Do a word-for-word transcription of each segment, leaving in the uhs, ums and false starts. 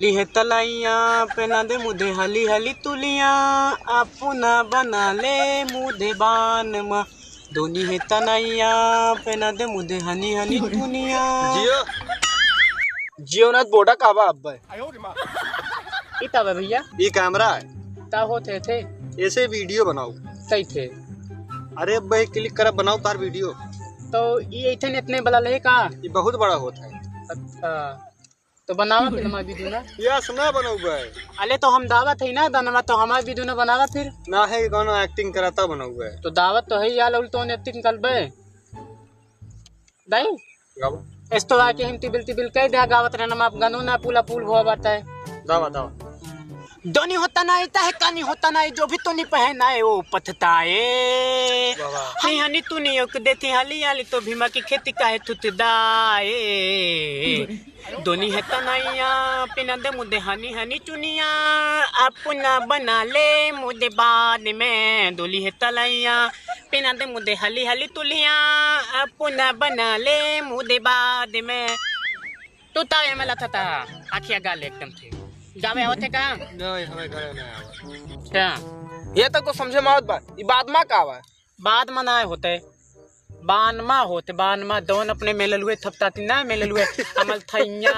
लिहे तलैया, पेना दे मुदे हली हली तुलिया, अपना बना ले मुदे बान मा। दोनी है तनैया, पेना दे मुदे हनी हनी दुनिया। जियो। जियो ना बोडा का बा अब्बे। ई का बा भैया? ई कैमरा है। का होत है थे? ऐसे वीडियो बनाओ। सही थे। अरे अब्बे क्लिक कर बनाओ तार वीडियो। तो ई ऐठन इतने बड़ा ले का? ई बहुत बड़ा होत है। अच्छा। तो बनावा फिर हमार वीडियो ना। यस ना बनौबे। अले तो हम दावत है ना दनवा, तो हमार वीडियो ना बनावा फिर। ना है कौनो एक्टिंग कराता बनौबे। तो दावत तो है यार, उल्टो एक्टिंग करबे। दाई। गावा। इस तो आके हम तिबिल तिबिल कह दे गावत रहना, माफ गनो ना पूला पूल भवा बाटे। दावा, दावा। दोनी होता ना, इता है कानी होता ना, जो भी तो नहीं पहनाए, वो पथताए। वाह, वाह। हनी हनी तू नहीं ओक देती हाली हाली, तो भीमा की खेती काहे थुतदाए। दोनी है तनैया, पिना दे मुदे हनी हनी चुनिया, अपना बना ले मुदे बाद में। दोली है तलैया, पिना दे मुदे हली हली तुलिया, अपना बना ले मुदे बाद में। तू ताव एमे लथता, आखिया गाल एकदम थे। गावे आवत है का? नहीं, हमें गावे नहीं आवत। अच्छा। ये तक तो समझे में आवत बा, ई बाद मा का बा? बाद मा ना होते, बानमा होते, बानमा। दोन अपने मेललुए थपताती ना, मेललुए हमल थैया।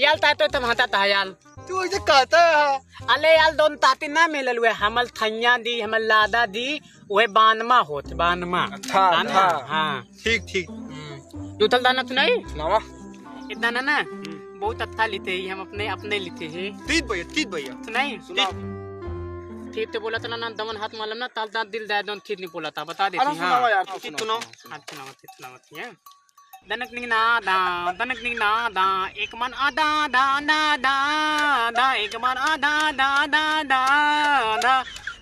याल ता तो तब हता ता याल। तू ऐसे कहता है। अले याल दोन ताती ना मेललुए, हमल थैया दी, हमल लादा दी, वह बानमा होते, बानमा। अच्छा, बानमा, अच्छा। हाँ। ठीक, ठीक। हम्म। दू थल दाना सुनाई? सुनावा। इतना ना, ना, हम्म। बहुत अच्छा लिखे ही, हम अपने, अपने लिखे ही। तीत भैया, तीत भैया। सुनाई? सुनाओ। तीत। तीत तो बोला था ना, ना, दमन हाथ मालम ना, ताल दांत दिल दाय, दोन तीत नहीं बोला था, बता देती, अरे हाँ। सुनावा यार, तू तीत सुनाओ। सुनाओ। हाँ, सुनावा, तीत सुनावा, ठीक है? दनक निंग ना दा, दनक निंग ना दा, एक मन आ दा, दा, ना दा, दा, एक मन आ दा, दा, दा, दा, दा,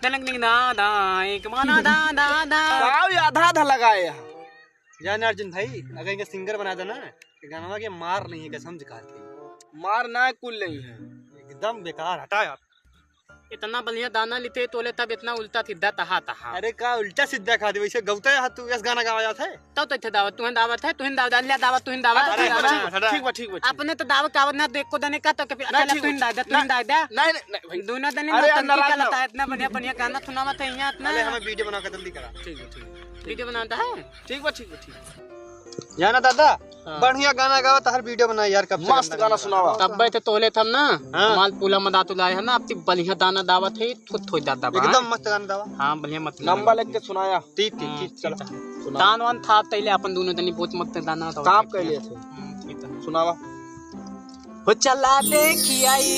दनक निंग ना दा, एक मन आ दा, दा, दा। गाओ, ये आधा आधा लगाए हैं। जान अर्जुन भाई, अगर इनका सिंगर बना देना, तो गाना के मार नहीं है, कसम से कहते हैं। मार ना कुल नहीं है। एकदम बेकार, हटा यार। इतना बढ़िया दाना लिते तोले तब इतना उल्टा सीधा तहा तहा। अरे का उल्टा सीधा खा दे, वैसे गौते है तू, यस गाना गावा जात है। तब तो इथे दावत, तुहन दावत है, तुहन दावत, अल्लाह दावत, तुहन दावत, अरे, तुहन दावत। अच्छा, अच्छा, ठीक बा, ठीक बा, ठीक बा। अपने तो दावत कावत ना, देखो दने का तो कभी ना, अकेला ठीक तुहन बा। दादा, तुहन ना, दादा। नहीं, नहीं, नहीं, भाई। दोनों दने अरे यार, नौटंकी नाराज का ना हो। लता, इतना बढ़िया, बढ़िया गाना सुनावत है यहाँ इतना। अरे हमें वीडियो बना के जल्दी करा। ठीक है, ठीक है। वीडियो बनाता है? ठीक बा, ठीक बा, ठीक बा। जाना दादा, हाँ। बढ़िया गाना गावा, तहर वीडियो बनाई यार, कब से मस्त गाना गाना गावा। सुनावा। तब्बे तो तोले थम ना, हाँ। हमाल पूला मदातु लाए है ना, अब ती बढ़िया दाना दावत है, थो-, थोई दादा बा। एकदम मस्त गाना दावा। हाँ, बढ़िया मस्त गाना नंबर गावा। लिख के सुनाया। ठीक, ठीक, हाँ, ठीक, चलो। ठीक है। सुनाओ। दान वान थाप तैले अपन दोनों जनी बहुत मस्त दाना दावा। थाप कैले थे। हम्म, ठीक है। सुनावा। हो चला देखी आई,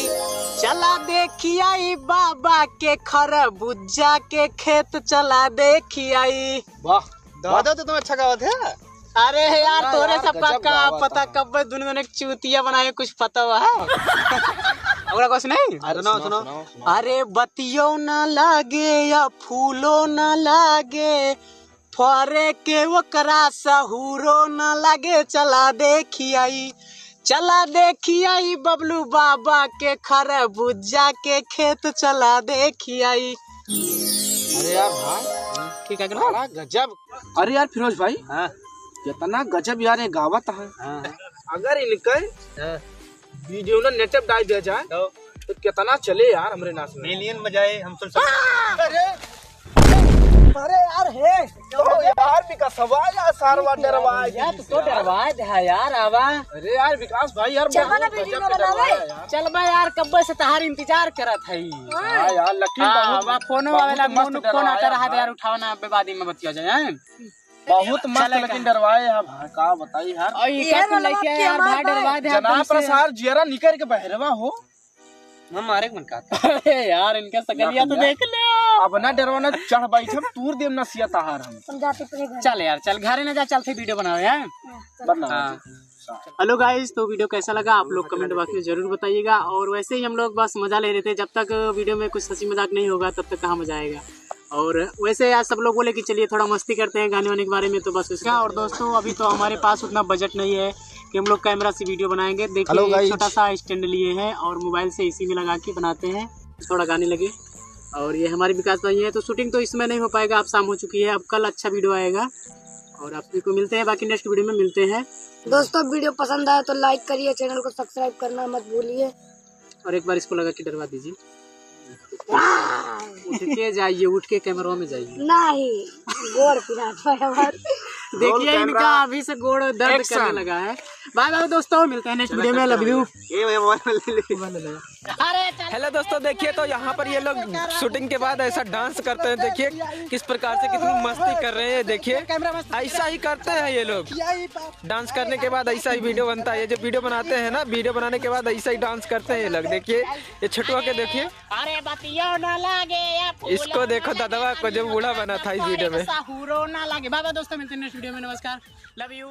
चला देखी आई बाबा के खरबूजा के खेत, चला देखी आई। वाह। दवा दो तो तुम अच्छा गावत है। अरे यार, अरे तोरे यार, सबका गजब का गावत पता है। कब दुनिया में एक चूतिया बनाए, कुछ पता हुआ है? ओकरा कुछ नहीं? अरे सुनाओ, सुनाओ, सुनाओ, सुनाओ। अरे बतियो ना लागे या फूलो ना लागे, फरे के ओकरा सहूरो ना लागे, चला देखी आई। चला देखी आई बबलू बाबा के खरबूजा के खेत, चला देखी आई। अरे यार भाई, ठीक है कि ना? बड़ा गजब। अरे यार फिरोज भाई, हाँ। कितना गजब यार ये गावत है। हाँ। अगर इनके हाँ। वीडियो ना नेट पे डाल दिया जाए तो? तो कितना चले यार हमरे नाच में। मिलियन बजाए हम सब। अरे अरे यार, हे। ओ यार, विकासवा यार, सारवा डरवाए यार, तू तो डरवाए दे है यार, आवा। अरे यार, विकास भाई यार, चलबा ना बहुत वीडियो गजब के बनावे। डरवाए यार। चलबा यार, कब्बे से तहार इंतजार करत है। हाँ यार, लेकिन हाँ, बहुत, आवा, फोनो बहुत आवेला, मस्त मोनू फोन डरवाए आता रहा यार। यार, उठावा ना, अबे बाद में बतिया जाए, हैं? बहुत मस्त, चले लेकिन का? डरवाए यार, भाई, का बताई यार। और ये ये क्या वाला लड़के बात यार, क्या भाई बात है? डरवाए दे, जना तुमसे। प्रसाद जियरा निकर के बहरवा हो। हम मारे के मन का था। अरे यार, इनका सकलिया तो देख ले। अब ना डरवाना, चढ़ बैठ हम तूर देम ना सिया तहार हम। हम जाते अपने घर। चल यार, चल घरे ना जा, चलते वीडियो बनावे हैं। हाँ, चल। बना। हाँ। Hello guys, तो वीडियो कैसा लगा आप लोग कमेंट बॉक्स में जरूर बताइएगा। और वैसे ही हम लोग बस मजा ले रहे थे, जब तक वीडियो में कुछ हंसी मजाक नहीं होगा तब तक कहाँ मजा आएगा। और वैसे यार सब लोग बोले कि चलिए थोड़ा मस्ती करते हैं गाने वाने के बारे में, तो बस उसका। और दोस्तों, अभी तो हमारे पास उतना बजट नहीं है कि हम लोग कैमरा से वीडियो बनाएंगे। देखिए, Hello guys। छोटा सा स्टैंड लिए हैं और मोबाइल से इसी में लगा के बनाते हैं, थोड़ा गाने लगे। और ये हमारे विकास भाई हैं, तो शूटिंग तो इसमें नहीं हो पाएगा, अब शाम हो चुकी है, अब कल अच्छा वीडियो आएगा। और आप सभी को मिलते हैं, बाकी नेक्स्ट वीडियो में मिलते हैं। दोस्तों, वीडियो पसंद आया तो लाइक करिए, चैनल को सब्सक्राइब करना मत भूलिए। और एक बार इसको लगा के डरवा दीजिए। उठ के जाइए, उठ के कैमरा में जाइए। नहीं, गोड़ पिरात है हमार। देखिए, इनका अभी से गोड़ दर्द करने लगा है। बाय बाय दोस्तों, मिलते हैं नेक्स्ट वीडियो में। लव यू। ये भैया मोबाइल ले ले। हेलो दोस्तों, देखिए तो यहाँ पर ये लोग शूटिंग के बाद ऐसा डांस करते हैं। देखिए किस प्रकार से कितनी मस्ती कर रहे हैं। देखिए ऐसा ही करते हैं ये लोग। डांस करने के बाद ऐसा ही वीडियो बनता है। ये जो वीडियो बनाते हैं ना, वीडियो बनाने के बाद ऐसा ही डांस करते हैं ये लोग। देखिए ये छोटुआ के देखिए, अरे बतियो ना लागे या फूलो इसको देखो, ददवा को जो बूढ़ा बना था इस वीडियो में। साहुरो ना लागे। बाय बाय दोस्तों, मिलते हैं नेक्स्ट वीडियो में। नमस्कार, लव यू।